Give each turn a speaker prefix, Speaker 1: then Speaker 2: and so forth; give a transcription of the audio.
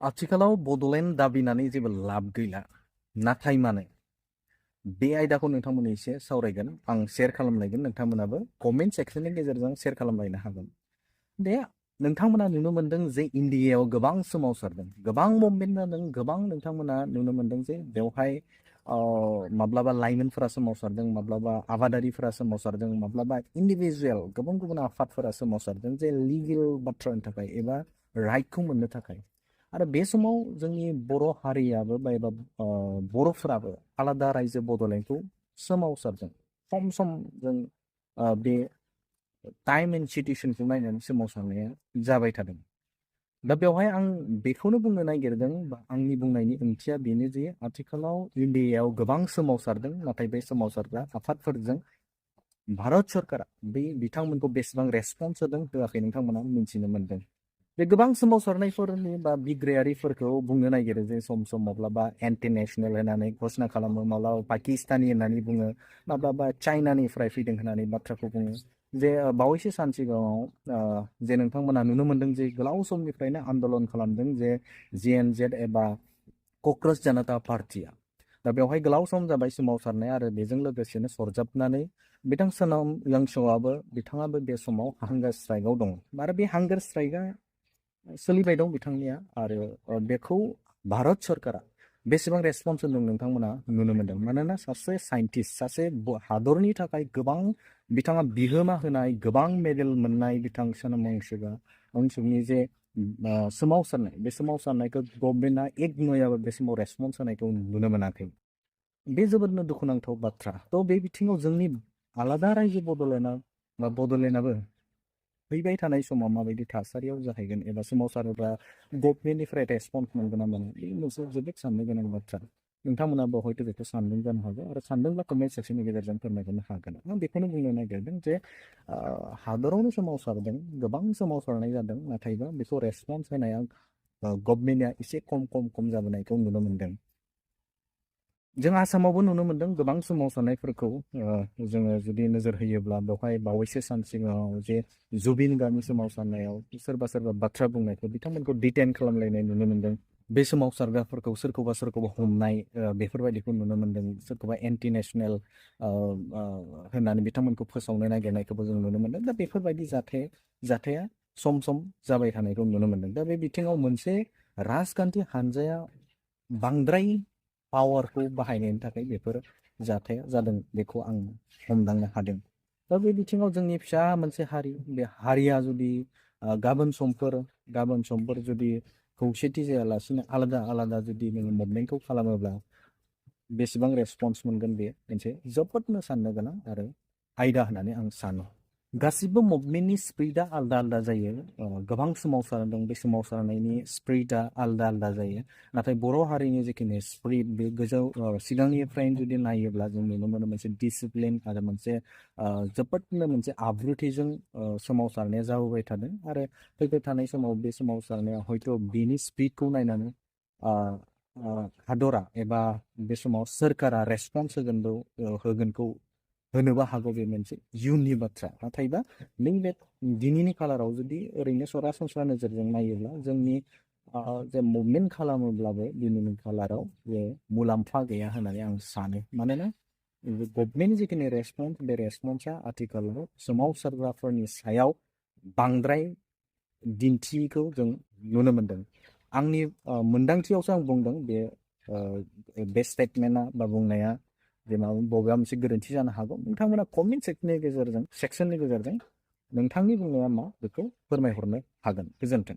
Speaker 1: आथिखालाव बड'लेण्ड दाबिनानै जेबो लाब गैला। नाथाय मानो बे आयदाखौ नोंथांमोननो एसे सावरायगोन, आं शेयार खालामलायगोन, नोंथांमोनाबो कमेन्ट सेक्सननि गेजेरजों शेयार खालामलायनो हागोन। दे नोंथांमोना नुनो मोनदों जे इन्डियायाव गोबां सोमावसारदों, गोबां मुभमेन्ट जादों, गोबां नोंथांमोना नुनो मोनदों जे बेवहाय माब्लाबा लाइमोनफोरा सोमावसारदों, माब्लाबा आबादारिफोरा सोमावसारदों, माब्लाबा इन्डिभिजुवेल गुबुन गुबुन आफादफोरा सोमावसारदों जे लिगेल बाथ्रानि थाखाय एबा राइटखौ मोननो थाखाय। आरो बे समाव जोंनि बर' हारियाबो बा एबा बर'फोराबो आलादा रायजो बड'लेण्डखौ सोमावसारदों। सम सम जों बे टाइम एन्ड सिटुएसनखौ नायनानै सोमावसारनाया जाबाय थादों। दा बेवहाय आं बेखौनो बुंनो नागिरदों, बा आंनि बुंनायनि ओंथिया बेनो जे आथिखालाव इन्डियायाव गोबां सोमावसारदों, नाथाय बे सोमावसारग्रा आफादफोरजों भारत सरकारा बे बिथांमोनखौ बेसेबां रेसपन्स होदों होआखै नोंथांमोना मिथिनो मोनदों। बे गोबां सोमावसारनायफोरनि बा बिग्रायारिफोरखौ बुंनो नागिरो जे सम सम माब्लाबा एन्टि नेसनेल होननानै घोषणा खालामो, माब्लाबा पाकिस्तानी होननानै बुङो, माब्लाबा चाइनानिफ्राय फैदों होननानै बाथ्राखौ बुङो। जे बावैसो सान सिगाङाव जे नोंथांमोना नुनो मोनदों जे गोलाव समनिफ्रायनो आन्दलन खालामदों जे JNZ एबा क'क्राझ जनता पार्टिया। दा बेवहाय गोलाव सम जाबाय सोमावसारनाय, आरो बेजों लोगोसेनो सरजाबनानै बिथां सोनाम यांस'आबो बिथाङाबो बे समाव हांगार स्ट्राइकआव दं। आरो बे हांगार स्ट्राइकआ सोलिबाय दं बिथांनिया, आरो बेखौ भारत सरकारा बेसेबां रेसपन्स होदों नोंथांमोना नुनो मोनदों। मानोना सासे साइन्टिस्ट, सासे हादरनि थाखाय गोबां बिथाङा बिहोमा होनाय, गोबां मेडेल मोननाय बिथां सोनाम यांसुनि जे सोमावसारनाय, बे सोमावसारनायखौ गभर्नमेन्टआ एक नयाबो बे समाव रेसपन्स होनायखौ नुनो मोनाखै। बे जोबोदनो दुखुनांथाव बाथ्रा। थ' बे बिथिङाव जोंनि आलादा रायजो बड'लेण्डआबो फैबाय थानाय समाव माबायदि थासारियाव जाहैगोन, एबा सोमावसारोब्ला गभर्नमेन्टनिफ्राय रेसपन्स मोनगोन ना मोना, बे मोनसे जोबोद साननो गोनां बाथ्रा। नोंथांमोनाबो हयथ' बेखौ सानदों जानो हागौ, आरो सानदोंब्ला कमेन्ट सेक्सननि गेजेरजों फोरमायहरनो हागोन। आं बेखौनो बुंनो नागिरदों जे हादरावनो सोमावसारदों, गोबां सोमावसारनाय जादों, नाथायबा बेखौ रेसपन्स होनाया गभर्नमेन्टआ एसे खम जाबोनायखौ नुनो मोनदों। जों आसामावबो नुनो मोनदों गोबां सोमावसारनायफोरखौ। जोङो जुदि नोजोर होयोब्ला बेवहाय बावैसो सान सिगाङाव जे जुबिन गार्गनि सोमावसारनायाव सोरबा बाथ्रा बुंनायखौ बिथांमोनखौ डिटेन खालामलायनाय नुनो मोनदों। बे सोमावसारग्राफोरखौ सोरखौबा हमनाय बेफोरबायदिखौ नुनो मोनदों। सोरखौबा एन्टि नेसनेल होननानै बिथांमोनखौ फोसावनो नागिरनायखौबो जों नुनो मोनदों। दा बेफोरबायदि जाथाया सम जाबाय थानायखौ नुनो मोनदों। दा बे बिथिङाव मोनसे राजखान्थि हानजाया बांद्राय पावारखौ बाहायनायनि थाखाय बेफोर जाथाया जादों, बेखौ आं हमदांनो हादों। दा बे बिथिङाव जोंनि फिसा मोनसे हारि, बे हारिया जुदि गाबोन समफोर जुदि खौसेथि जायालासिनो आलादा जुदि नोङो मुभमेन्टखौ खालामोब्ला बेसेबां रेसपन्स मोनगोन, बे मोनसे जोबोदनो साननो गोनां आरो आयदा होननानै आं सानो। गासिबो मुभमेन्टनि स्पिरिटआ आलदा जायो। गोबां सोमावसारदों, बे सोमावसारनायनि स्पिरिटआ आलदा जायो। नाथाय बर' हारिनि जिखिनि स्पिरिट, बे सिगांनिफ्रायनो जुदि नायोब्ला जों नुनो मोनो मोनसे डिसिप्लिन आरो मोनसे जोबोदनो मोनसे आब्रुथिजों सोमावसारनाया जाबोबाय थादों। आरो फैबाय थानाय समाव बे सोमावसारनाया हयथ' बेनि स्पिरिटखौ नायनानै हादरा एबा बे समाव सोरखारा रेसपन्स होगोनखौ होनोबो हागौ, बे मोनसे इयुननि बाथ्रा। नाथायबा नैबे दिनैनि खालाराव जुदि ओरैनो सरासनस्रा नोजोरजों नायोब्ला जोंनि जे मुभमेन्ट खालामोब्लाबो दिनैनि खालाराव जे मुलाम्फा गैया होननानै आं सानो। मानोना गभर्नमेन्टनि जिखिनि रेसपन्स, बे रेसपन्सआ आथिखालाव सोमावसारग्राफोरनि सायाव बांद्राय दिन्थिखौ जों नुनो मोनदों। आंनि मोन्दांथियावसो आं बुंदों, बे स्टेटमेन्टआ बा बुंनाया जे बबेबा मोनसे गोरोन्थि जानो हागौ। नोंथांमोना कमेन्ट सेक्सननि गेजेरजों नोंथांनि बुंनाया मा बेखौ फोरमायहरनो हागोन। गोजोन्थों।